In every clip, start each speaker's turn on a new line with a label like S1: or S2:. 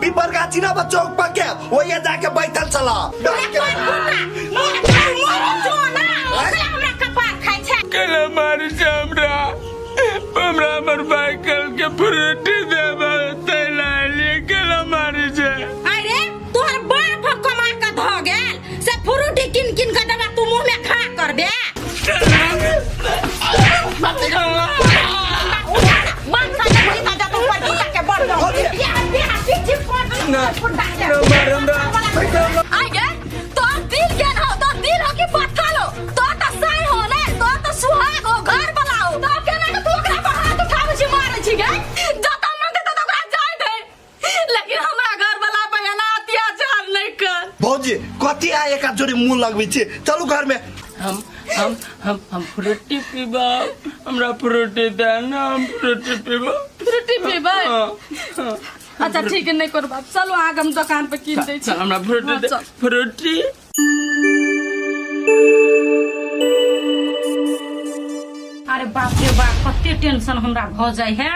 S1: पीपर गाछी ना चौक पर के ओये जाके बैठल छला।
S2: हमरा कपार खाइ छै।
S3: केला मारै छै हमरा, हमरा हमर भाई कल के फ्रूटी देबे तैला लिए केला मारै छै।
S2: अरे तोहर बाप कमा के ध गेल से फ्रूटी किन किन के देबा, तू मुंह में खा करबे।
S1: भौजी कथी आ एक जोड़ी मुंह लगबै छी, चलू घर में।
S3: हम हम हम हम फ्रूटी पीबा, हमरा फ्रूटी दे ना, हम फ्रूटी पीबा।
S4: फ्रूटी पीबै? अच्छा ठीक है, नहीं कर बात, चलो आगे हम दुकान पे कीन दै छी।
S3: हमरा फ्रूटी दे, फ्रूटी।
S2: अरे बाप रे बाप, कते टेंशन हमरा भ जाय है।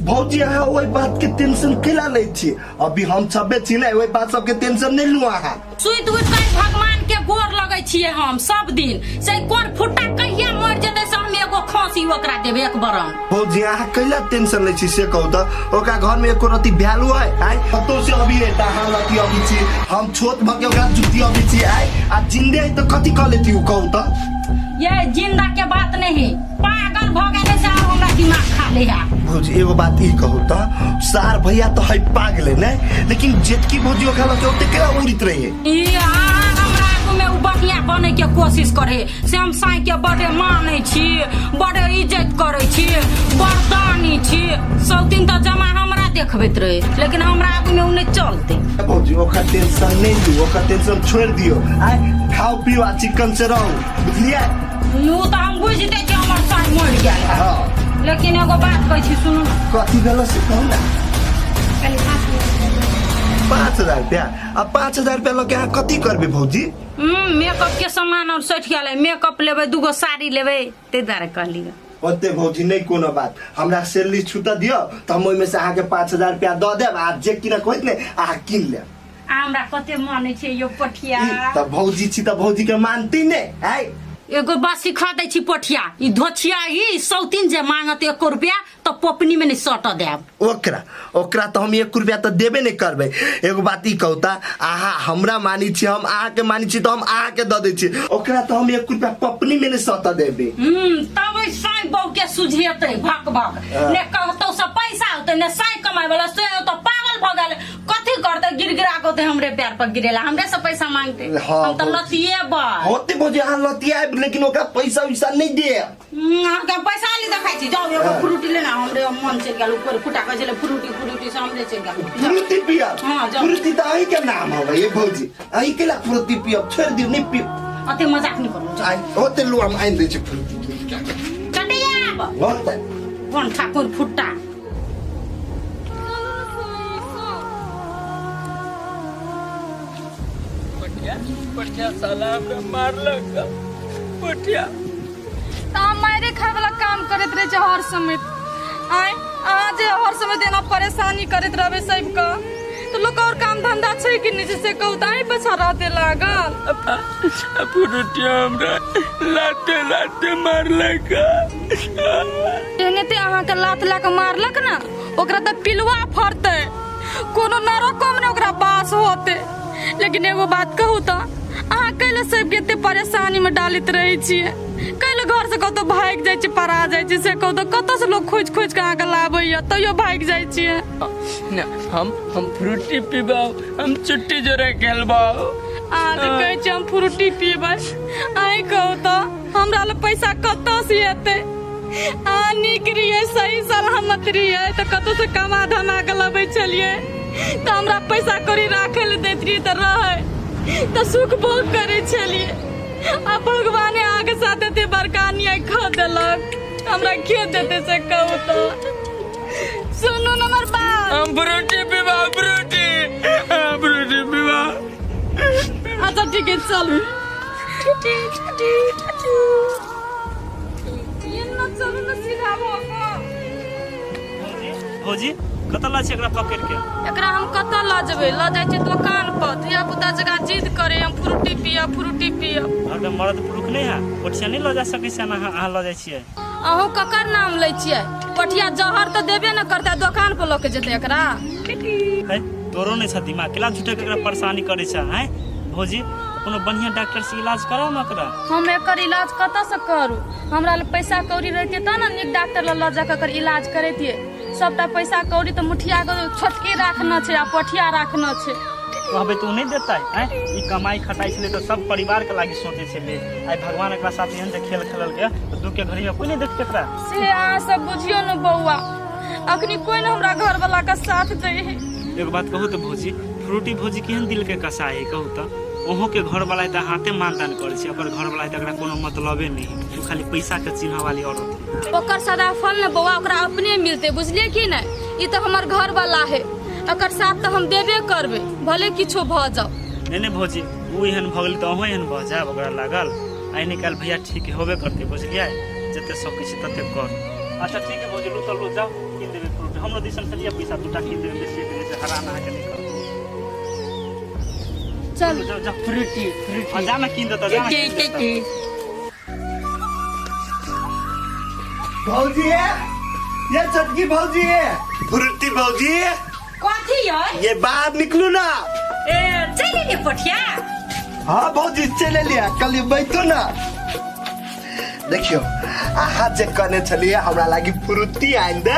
S1: भौजी अहाँ ओहि बात के टेंशन केला लै छी? अभी हम सबे छी ने, ओहि बात सबके टेंशन नहीं लू अहाँ।
S2: सुति उठि के भगवान के गोर लगै छियै हम सब दिन, से कोन फुट्टा कहिया मर जेतै से हम एगो खांसी ओकरा देबै एक बरन।
S1: भौजी अहाँ कैला टेंशन लै छी से कहू त? ओकरा घर में एको रति वैल्यू है? आइ कतौ से अभी है त अहाँ लती अभी छी, हम छोट भ के ओकरा जुत्ती अभी छी, आइ आ जिंदे है त कथी क लेती उ कहू त?
S2: ये जिंदा के बात नहीं, पागल भ गेलै से हमरा दिमाग खा ले है।
S1: भौजी एगो बात ई कहू त, सार भैया तो है पागले ने, लेकिन जेतकी भौजी ओकरा लगे ओते केना उड़ित रहे?
S2: ई हमरा आगू में उ बढ़िया बने के कोशिश करे से हम साई के बड़े मानै छी, बड़े इज्जत करे छी, बरदानी छी, सब दिन तो जमा हमरा देखबैत रहे, लेकिन हमरा आगू में उ नहीं चलते।
S1: भौजी ओकरा टेंशन नहीं लू, ओकरा टेंशन छोड़ दियो, आइ खाओ पियो आ चिकन से रहू, बुझलियै?
S2: उ तो हम बुझते छी हमर साई मर गेल है।
S1: हाँ।
S2: लेकिन एगो बात कहै छी सुनू ना।
S1: कथी भेल से कहू ना। 5000 रुपया? अब 5000 रुपया लऽ के अहाँ कथी करबै भौजी?
S2: मेकअप के सामान और सठि गेल है, मेकअप लेबै, दूगो साड़ी लेबै, ताहि दुआरे कहली।
S1: ओते भौजी नहीं कोनो बात, हमरा सैलरी छूट दियो त हम ओहिमे से अहाँके 5000 रुपया दऽ देब, आ जे किनक होइत ने अहाँ कीन लेब।
S2: आ हमरा कते मानै छै यो पठिया।
S1: त भौजी छी त भौजी के मानती ने। आइ
S2: एगो बात सिखा दै छी पोठिया, ई धोछिया ई सौतीन जे मांगत 1 रुपया त पोपनी में नहीं सट देब।
S1: ओकरा ओकरा त हम 1 रुपया त देबे नहीं करबै। एगो बात ई कहू त, अहाँ हमरा मानी छी, हम अहाँ के मानी छी, त हम अहाँ के the they छी, ओकरा त हम 1 रुपया पपनी में नहीं सट देबै।
S2: तब साई बहू के सुझेतै भक भक, ने कहतौ से पैसा होतै ने साई कमाय वाला, से त पागल भ गेल, कथी करतै गिड़गिड़ा के होतै हमरे पैर पर गिरेला, हमरे से पैसा मांगते।
S1: हाँ,
S2: हम त लतिएबै।
S1: होते भौजी अहाँ लतियाब, लेकिन ओकरा पैसा उसा नहीं देब।
S2: अहाँके पैसा ली देखै छी, जाउ एगो फ्रूटी लेना, हमरे मन चलि गेल ऊपर फुटा कहै छलै फ्रूटी फ्रूटी से हमरे चलि गेल।
S1: फ्रूटी पियब?
S2: हाँ, जाउ।
S1: फ्रूटी त अहीं के नाम हवे ये भौजी, अहीं के ला फ्रूटी पियब, छोड़ दियौ नहीं पियब।
S2: अते मजाक नहीं करू, जाउ।
S1: आइ होते लू हम आनि दै छी फ्रूटी।
S2: चटियाब।
S1: होते।
S2: कोन ठाकुर फुट्टा।
S3: पटिया पटिया साला हमरा मारलक पटिया।
S4: त हम मारे खाय वाला काम करैत रहे छै हर समय। आइ अहाँ जे हर समय देना परेशानी करैत रहबै सबके, तो लोग और काम धंधा छै कि नहीं से कहू त अहीं पछा रहते लागल।
S3: फ्रूटिया हमरा लाते लाते मारलक।
S4: एहने ते अहाँके लात ला के मारलक ना, ओकरा त पिलुआ फड़तै, कोनो नरको में ओकरा बास होते। लेकिन एगो बात कहू त, अहाँ कैले सबके एते परेशानी में डालैत रहै छियै? कैले घर से कतौ भागि जाइ छी, पड़ा जाइ छी, से कहू त कतौ से लोग खोजि खोजि के अहाँके लाबैया, तैयो भागि जाइ छियै।
S3: ना, हम फ्रूटी पीबाउ, हम चुट्टी जोरे खेलबाउ।
S4: अहाँ जे कहै छियै हम फ्रूटी पीबै, अहीं कहू त हमरा लग पैसा कतौ से एतै? अहाँ नीक रहियै, सही सलामत रहियै त कतौ से कमा धमा के लबै छलियै, त हमरा पैसा कौड़ी राखै लए दैत रहियै त रहै, त सुख भोग करै छलियै। आ भगवाने अहाँके साथ एते बड़का अन्याय कऽ देलक, हमरा के देतै से कहू त? सुनू न हमर बात।
S3: हम फ्रूटी पीबा, फ्रूटी, हम फ्रूटी पीबा।
S4: अच्छा ठीक है, चलू। ये न चलू न सीधा भऽ कऽ।
S5: भौजी कतऽ लऽ छै एकरा पकड़ के?
S4: एकरा हम कतऽ लऽ जेबै? लऽ जाइ छियै दोकान पर, धिया पुता जकाँ जिद करे हम फ्रूटी पियब, फ्रूटी पियब।
S5: घरमे मर्द पुरुख नहि है? पठिया नहि लऽ जा सकै छै? अहाँ लऽ जाइ छियै।
S4: अहूँ ककर नाम लै छियै? पठिया जहर तऽ देबे ने करतै, दोकान पर लऽ के जेतै एकरा।
S5: है तोरो नहि छ दिमाग, केला झूठे के एकरा परेशानी करै छ? हैं भौजी, कोनो बढ़िया डॉक्टर से इलाज कराउ ने एकरा।
S4: हम एकर इलाज कतऽ से करू? हमरा लग पैसा कौड़ी रहते तब ने नीक डॉक्टर लग लऽ जाके एकर इलाज करैतियै। सबटा पैसा कौड़ी तऽ मुठिया के छोटकी राखने छै आ पठिया राखने छै।
S5: कहबै तऽ ओ नहि देतै? आँय, ई कमाइ खटाइ छलै तऽ सब परिवार के लागी सोचै छलै। आइ भगवान एकरा साथ एहन जे खेल खेललकै तऽ दुख के घड़ी में कोई नहि देखतै एकरा।
S4: से अहाँ सब बुझियौ ने बौआ, अखनी कोई ने हमरा घर वाला के साथ दै है।
S5: एगो बात कहू तऽ भौजी, फ्रूटी भौजी केहन दिल के कसाई है कहू तऽ? ओहो के घर वाला तऽ हाथे मानदान करै छै, ओकर घर वाला तऽ एकरा कोनो मतलबे नहि है, ओ खाली पैसा के चिन्ह वाली औरत है।
S4: ओकर सदा फल ने बौआ ओकरा अपने मिलते, बुझलियै कि नहि? ई तऽ हमर घर वाला है, एकर साथ तऽ हम देबे करबै, भले किछो भऽ जाओ।
S5: नहीं नहीं भौजी, ओ एहन भऽ गेलै तऽ अहूँ एहन भऽ जायब ओकरा लागल। आइ नहि काल्हि भैया ठीक होबे करतै, बुझलियै? जते सकै छी तते कर। अच्छा ठीक है भौजी, लू तऽ लू, जाउ कीन देबै फ्रूट। हमरो दिसन से लिअ पैसा, दूटा कीन देबै, बेसी देबै से हरान अहाँके नहि करब।
S4: चल
S5: जाउ जाउ
S3: फ्रूटी फ्रूटी।
S5: हाँ, जा ना कीन देता, जा ना कीन देता।
S1: भौजी ये छोटकी भौजी, फ्रूटी भौजी।
S2: कथी यै?
S1: ये बाहर निकलू ना।
S2: ए चलि एलियै पठिया?
S1: हाँ भौजी चलि एलियै, कल बैठू ना। देखियो अहाँ जे कहने छलियै हमरा लागी फ्रूटी आनि दे,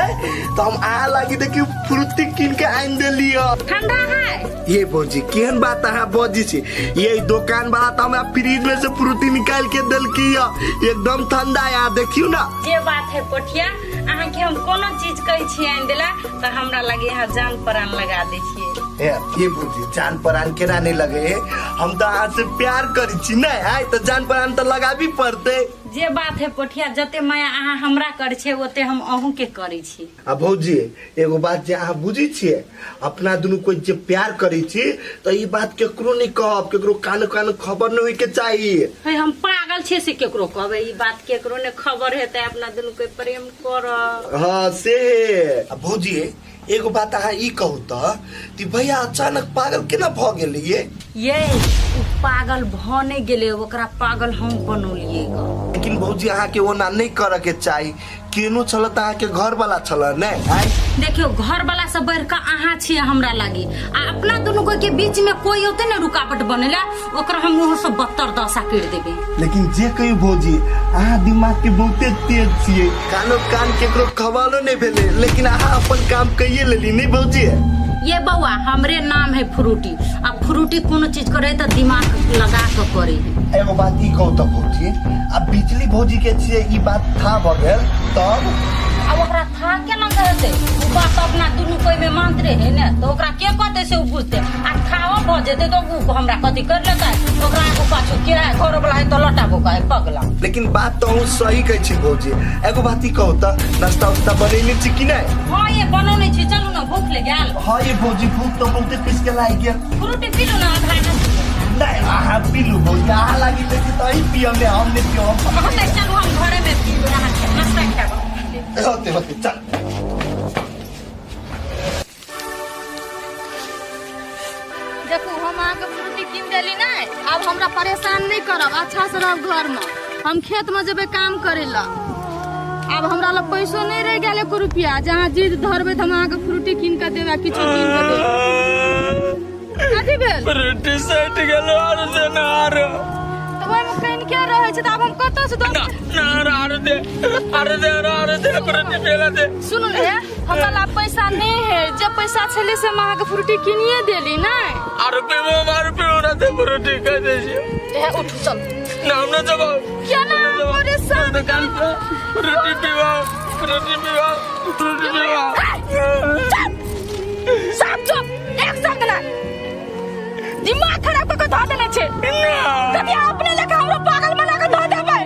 S1: तऽ हम अहाँ लागी देखियो फ्रूटी कीन के आनि देलियै।
S2: ठंडा है?
S1: ये भौजी केहन बात अहाँ बजै छी? ये दोकान वाला तऽ हमरा फ्रिज में से फ्रूटी निकाल के देलकी य, एकदम ठंडा है, देखियो ना।
S2: जे बात है पठिया, अहाँ के हम कोनो चीज कहै छी आनि देला तऽ हमरा लगे अहाँ जान प्राण लगा दै छियै।
S1: ये भौजी जान प्राण केना नहीं लगे है? हम तऽ अहाँ से प्यार करै छी ने, आइ तऽ जान प्राण तऽ लगाबी पड़तै।
S2: जे बात है पठिया, जते माया अहाँ हमरा करै छियै ओते हम अहूँ के करै छी।
S1: आ भौजी एगो बात जे अहाँ बुझै छियै, अपना दुनू कोइ जे प्यार करै छी तऽ ई बात केकरो नहीं कहब, केकरो कान कान खबर नहीं होय के चाही।
S2: हे हम पागल छियै से केकरो कहबै? ई बात केकरो ने खबर हेतै, अपना दुनू के प्रेम करब।
S1: हाँ से। आ भौजी एगो बात अहाँ ई कहू तऽ कि भैया अचानक पागल केना भऽ गेलियै?
S2: ये उ पागल भऽ नहि गेलै, ओकरा पागल हम बनौलियै ग।
S1: लेकिन भौजी अहाँ के ओना नहीं करे के चाही, केनो छल तऽ अहाँ के घर वाला छल ने? आइ
S2: देखियो घर वाला से बढ़ के अहाँ छियै हमरा लागी, आ अपना दुनू के बीच में कोई औते ने रुकावट बनेला, ओकरा हम मुँह से बत्तर दशा कर देबै।
S1: लेकिन जे कहियो भौजी अहाँ दिमाग के बहुते तेज छियै, कानो कान केकरो खबरो नहीं भेलै, लेकिन अहाँ अपन काम कइये लेली नहीं भौजी?
S2: ये बौआ हमरे नाम है फ्रूटी, आ फ्रूटी कोनो चीज करे तऽ दिमाग लगा के करे है।
S1: एगो बात ई कहू तऽ भौजी, आ बिजली भौजी के छियै ई बात था भऽ गेल तब?
S2: आ ओकरा था केना कहतै? उ बात अपना दुनू कोई में मानते रहे ने, तऽ ओकरा के कहतै से उ बुझतै। आ थाओ भऽ जेतै तऽ उ हमरा कथी कर लेतै? ओकरा आगू पाछू के है? घर वाला है तऽ लटाबो का है पगला।
S1: लेकिन बात तऽ अहूँ सही कहै छी भौजी। एगो बात ई कहू तऽ नाश्ता उस्ता बनेने छी कि नहि?
S2: हाँ ये बनौने छी, चलू ने भूख लग गेल।
S1: हाँ ये भौजी भूख तऽ बहुते पीस के लागि गेल।
S2: फ्रूटी पीलू ना आधा आधा।
S1: नहीं अहाँ पीलू भौजी, अहाँ लागि देखी तऽ अहीं पियब ने, हम नहि पियब।
S2: हाँ तऽ चलू हम घरे में पीब, अहाँ नाश्ता खायब।
S1: होते होते चल।
S4: देखू हम अहाँके फ्रूटी कीन देली ने, आब हमरा परेशान नहीं करब, अच्छा से रहब घर में। हम खेत में जेबै काम करे ला, आब हमरा लग पैसो नहीं रह गेल एको रुपया, जहाँ जिद धरबै तऽ हम अहाँके फ्रूटी कीन के देब आ किछो कीन के देब। कथी भेल?
S3: फ्रूटी सटि गेल आर दे ना आर।
S4: तऽ ओहिमे कनि के रहै छै तऽ आब हम कतऽ से दऽ?
S3: ना are they, are they, are they, Frooti पेला दे।
S4: सुनू ने, हमरा लग पैसा नहीं है, जे पैसा छलै से हम अहाँके फ्रूटी किनिए देली ने।
S3: आर पीबो, आर पीबो ना दे फ्रूटी कह दे छी।
S4: ए उठू चल।
S3: ना हम ना जब
S4: क्या ना परेशान
S3: दुकान पर फ्रूटी पीबो, फ्रूटी पीबो, फ्रूटी पीबो।
S4: चुप सब चुप, एक संग ना दिमाग खराब कऽ के धऽ देने छै। कभी अपने लेखा हमरो पागल बना के धऽ देबै।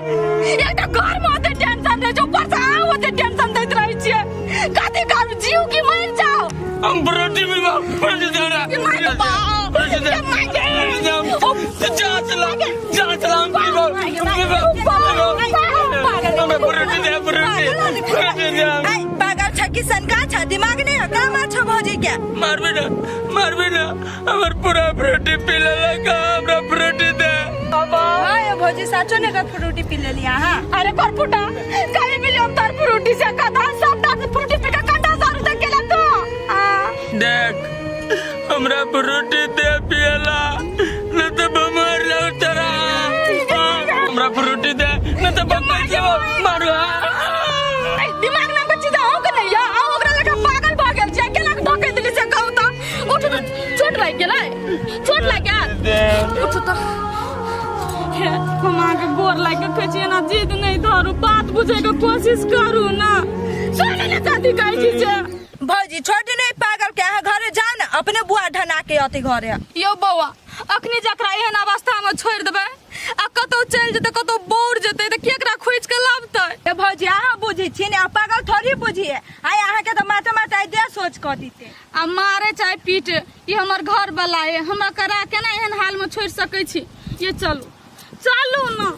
S4: एकटा घर में ओते टेंशन रहै छै, ऊपर से अहाँ ओते टेंशन दैत रहै छियै। कथी करू, जीव की मरि जाओ?
S3: हम फ्रूटी पीबो, फ्रूटी दे ना।
S4: ये मार बाप,
S3: फ्रूटी दे।
S4: ये मार के।
S3: जा चला, जा चला, हम पीबो, पीबो, पीबो। हमें फ्रूटी दे, फ्रूटी, फ्रूटी दे।
S4: पागल छै कि
S6: सनका छ दिमाग नहीं है का मार छ भौजी के
S3: मारबे ना मारबे ना हमर पूरा फ्रूटी पी लेलक हमरा फ्रूटी दे।
S6: हां ये भौजी साचो ने का फ्रूटी पी लेली हां।
S4: अरे परपुटा काहे मिली हम तार फ्रूटी से कदा सब दांत फ्रूटी पी के कंटा सारू तक केला तो
S3: देख हमरा फ्रूटी दे पियला न त बमर लौ तोरा हमरा फ्रूटी दे न त बकल जेबो मारू।
S4: दिमाग ना बच्ची दा हो के नहीं या आ ओकरा लगा पागल भ गेल छै केला के धके दिली से कहू त उठ त चोट लागि गेलै चोट लागि गेल उठ त हे हम आके गोर लागि के कहै छी एना जिद नहीं धरू बात बुझै के कोशिश करू ना सुनै ने चाहती कहै छी से।
S6: भौजी छोड़ नहीं पागल के अहाँ घरे जाओ ना अपने बुआ ढना के अति घरे।
S4: यो बौआ अखनी जकरा एहन अवस्था में छोड़ देबै आ कतौ चलि जेतै कतौ बौर जेतै तऽ केकरा खोजि के लाबतै?
S6: ए भौजी अहाँ बुझै छी ने पागल थोड़ी बुझिए आइ अहाँ के तऽ माता माता दे सोच कऽ दिते
S4: आ मारे चाहे पीटे ई हमर घर वाला है हमरा करा केना एहन हाल में छोड़ सकै छी? ये चलू चलू ना।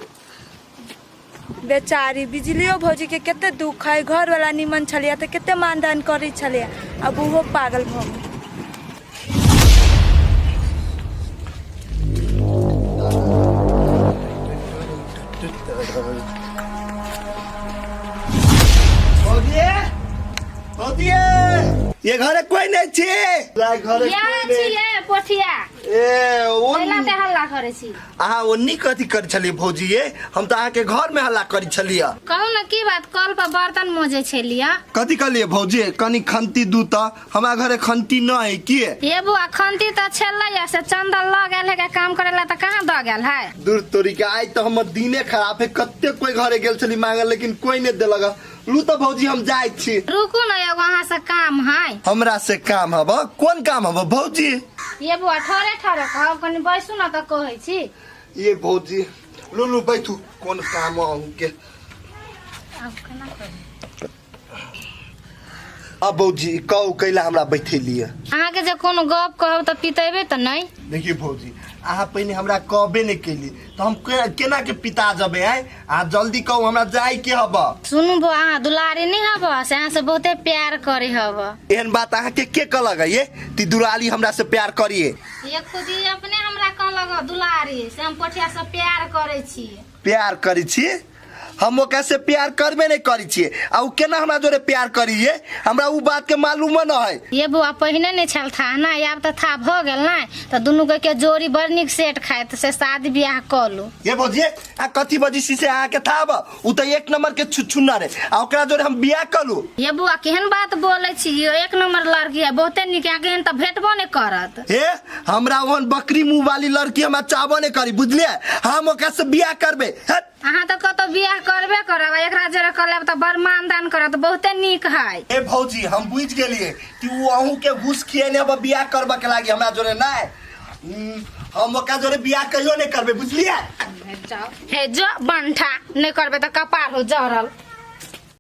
S6: बेचारी बिजलियो भौजी के कते दुख है घर वाला निमन छलिया तऽ कते मानदान करै छलिया अब ओहो पागल भऽ गेल।
S1: भौजी भौजी ये घरे कोई नहीं छे घरे
S7: या छियै पोठिया
S1: ए ओ
S7: पहिला ते हल्ला करै छी।
S1: अहाँ ओन्नी कथी करै छलियै भौजी? ये हम तऽ अहाँके घर में हल्ला करै छलियै।
S7: कहू ने की बात कल पर बर्तन मोजे छलियै?
S1: कथी कहलियै भौजी? कनी खंती दू तऽ हमरा घरे खंती न है की?
S7: ये बुआ खंती तऽ छलै से चंदन लऽ गेल है के काम करे ला तऽ कहाँ दऽ गेल है?
S1: दूर तोरी के आइ तऽ हमर दिने खराब है कते कोई घरे गेल छली मांगल लेकिन कोई नहीं देलक। लू तऽ भौजी हम जाइ छी।
S7: रुकू ने एगो अहाँ से काम है।
S1: हमरा से काम हब? कोन काम हब भौजी?
S7: ये बुआ ठहरे ठहरे कहब कनी बैसू न तऽ कहै छी।
S1: ये भौजी लू लू बैठू कोन काम अहूँ के?
S7: आब केना कहू?
S1: अब भौजी कहू कैला हमरा बैठेलियै?
S7: अहाँके जे कोनो गप कहब तऽ पितेबै तऽ नहि?
S1: देखियौ भौजी अहाँ पहिने हमरा कहबे नहि केली तऽ हम केना के पिता जबै? आइ अहाँ जल्दी कहू हमरा जाय के हब।
S7: सुनू बौआ अहाँ दुलारी नहि हब से अहाँ से बहुते प्यार करे हब।
S1: एहन बात अहाँ के कहलक ये ती दुलारी हमरा से प्यार करिए?
S7: ये खुद ही अपने हमरा कहलक दुलारी से हम पोठिया से प्यार करै छी।
S1: प्यार करै छी? हम ओकरा से प्यार करबे नहीं करै छियै आ उ केना हमरा जोरे प्यार करिए हमरा उ बात के मालूम न है।
S7: ये बुआ पहिने नहीं छल था ना आब तऽ था भऽ गेल ना तऽ दुनू के जोड़ी बड़ नीक सेट खाइत से शादी बियाह कऽ लू।
S1: ये भौजी आ कथी बजी से अहाँ के था उ तऽ एक नंबर के छुछुन्नर है आ ओकरा जोरे हम बियाह कलू।
S7: ये बुआ केहन बात बोलै छी एक नंबर लड़की है बहुते नीक अहाँ केहन तऽ भेटबो नहीं करत।
S1: हे हमरा ओहन बकरी मुँह वाली लड़की हमरा चाहबो नहीं करी बुझलियै हम ओकरा से बियाह करबै।
S7: अहाँ तऽ कतौ बियाह करबे करब एकरा जोरे कर लेब तऽ बड़ मानदान करत बहुते नीक है।
S1: ए भौजी हम बुझि गेलियै कि उ अहूँ के घूस खिएने अब बियाह करबा के लागी हमरा जोरे नहीं हम ओकरा जोरे बियाह कहियो नहीं करबै बुझलियै?
S7: हे जो बंठा नहीं करबै तऽ कपार हो जरल।